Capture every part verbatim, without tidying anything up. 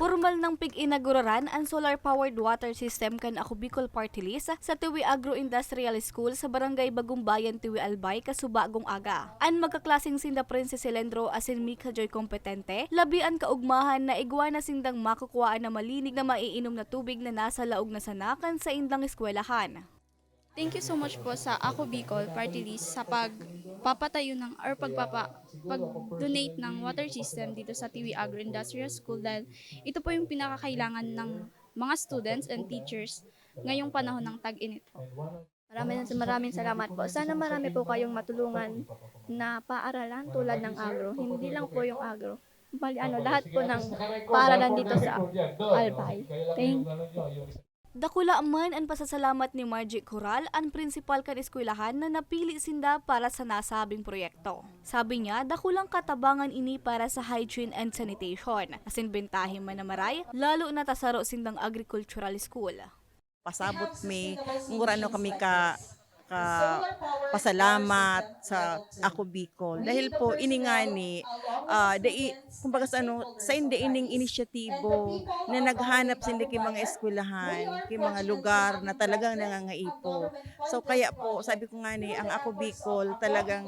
Pormal nang pig-inaguraran an solar-powered water system kan Ako Bicol Party List sa Tiwi Agro-Industrial School sa Barangay Bagumbayan, Tiwi, Albay, kasubagong aga. An magkaklaseng sinda Princess Cilendro asin Mika Joy Competente, labi an kaugmahan na igwa na sindang makukuhaan na malinig na maiinom na tubig na nasa laog na sana kan saindang eskwelahan. Thank you so much po sa Ako Bicol Party List sa pagpapatayo ng or pagpapa pag-donate ng water system dito sa Tiwi Agro-Industrial School, dahil ito po yung pinakakailangan ng mga students and teachers ngayong panahon ng tag-init po. Maraming, maraming salamat po. Sana marami po kayong matulungan na paaralan tulad ng agro. Hindi lang po yung agro. Bali, ano, lahat po ng paaralan dito sa Albay. Thank you. Dakula man an pasasalamat ni Margie Coral, an prinsipal kan eskwelahan na napili sinda para sa nasabing proyekto. Sabi niya, dakulang katabangan ini para sa hygiene and sanitation. Asin bentahe man na maray, lalo na ta saro sindang agricultural school. Pasabot mi, ngurano kami ka ka pasalamat sa Ako Bicol. Dahil po, ini ngani, ah, dai, kumbaga sa ano, sainda ining inisyatibo na naghanap sinda ki mga eskwelahan, ki mga lugar na talagang nangangaipo. So kaya po, sabi ko ngani, ang Ako Bicol talagang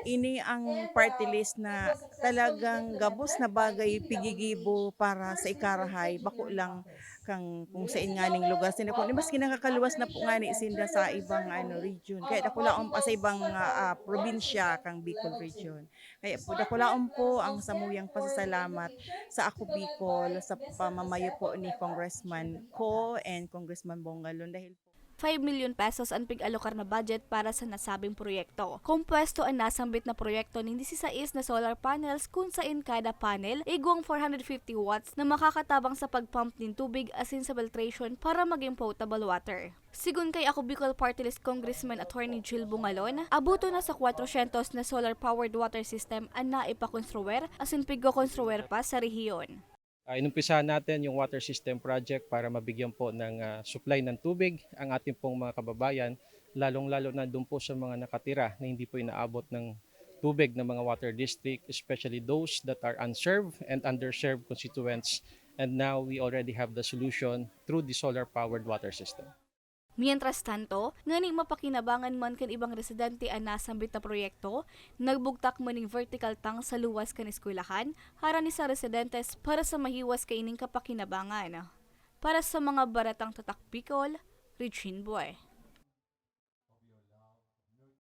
ini ang party list na talagang gabos na bagay pigigibo para sa ikarahay, bako lang kang kung sain nganing lugar sinda po. Maski nakakaluwas na po ngani sinda sa ibang ano region. Kaya dakulaon pa sa ibang ah, ah, probinsya kang Bicol region. Kaya po dakulaon po ang samuyang pasasalamat sa Ako Bicol sa pamamayo po ni Congressman Co and Congressman Bongalon dahil po 5 milyon pesos an pig-alokar na budget para sa nasabing proyekto. Kompuesto an nasambit na proyekto nin dieciséis na solar panels, kun sain kada panel igwang four hundred fifty watts na makakatabang sa pag-pump nin tubig asin sa filtration para maging potable water. Sigon kay Ako Bicol Party List Congressman Attorney Jill Bungalon, aboton na sa kwatrosyentos na solar-powered water system an naipakonstruwer asin pigkokonstruwer pa sa rehiyon. Uh, inumpisahan natin yung water system project para mabigyan po ng uh, supply ng tubig ang ating pong mga kababayan, lalong-lalo na doon po sa mga nakatira na hindi po inaabot ng tubig ng mga water district, especially those that are unserved and underserved constituents. And now we already have the solution through the solar-powered water system. Mientras tanto, ngani mapakinabangan man kan ibang residente an nasambit na proyekto, nagbugtak man ning vertical tank sa luwas kan eskwelahan harani sa residentes para sa mahiwas kaining kapakinabangan. Para sa mga baratang tatak Bicol, Regine Boy.